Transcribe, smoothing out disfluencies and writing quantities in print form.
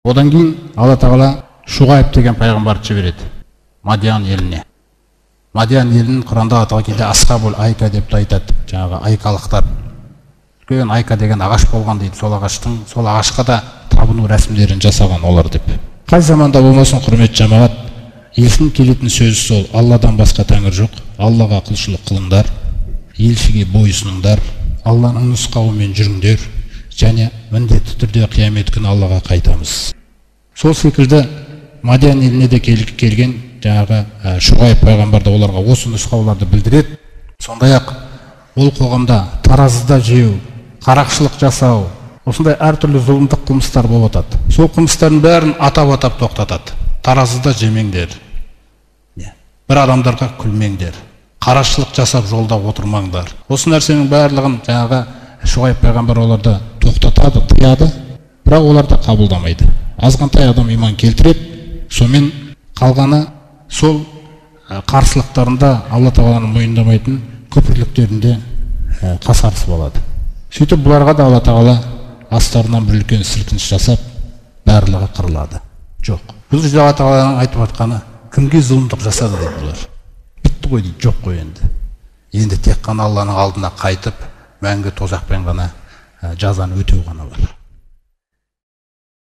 Одан кейін Алла Тағала Шуғайып деген пайғамбарды жібереді Мадиян еліне. Мадиян елінің Құранда аталған кезде Асхабул Айка деп те айтады, жаңағы айкалықтар. Үлкен айка деген ағаш болған дейді, сол ағаштың, сол ағашқа да табыну рәсімдерін жасаған олар деп. Қай заманда болмасын, құрметті жамағат, елшінің келетін сөзі сол: Алладан басқа тәңір жоқ, Аллаға құлшылық қылыңдар, елшіге бойұсыныңдар, Алланың нұсқауымен жүріңдер және міндетті түрде қиямет күні Аллаға қайтамыз. Сол секілді Мадиян еліне де келген жаңағы Шуғайып пайғамбар да оларға осы нұсқауларды білдіреді. Сондай-ақ ол қоғамда таразыда жеу, қарақшылық жасау, осындай әртүрлі зұлымдық қылмыстар болып жатады. Сол қылмыстардың бәрін атап-атап тоқтатады. Таразыда жемеңдер, бір адамдарға күлмеңдер, қарақшылық жасап жолда отырмаңдар. Осы нәрсенің барлығын жаңағы Шуғайып пайғамбар оларды тоқтатады, тыяды, бірақ олар да қабылдамайды. Азғантай адам иман келтіреді, сонымен қалғаны сол қарсылықтарында Алла Тағаланы мойындамайтын күпірліктерінде қасарысып алады. Сөйтіп бұларға да Алла Тағала астарынан бір үлкен сілкініс жасап, барлығы қырылады. Жоқ. Бұл жерде Алла Тағаланың айтып жатқаны, кімге зұлымдық жасады дейді бұлар. Бітті ғой дейді, жоқ қой енді. Енді тек қана Алланың алдына қайтып, мәңгі тозақпен ғана жазаны өтеу ғана бар.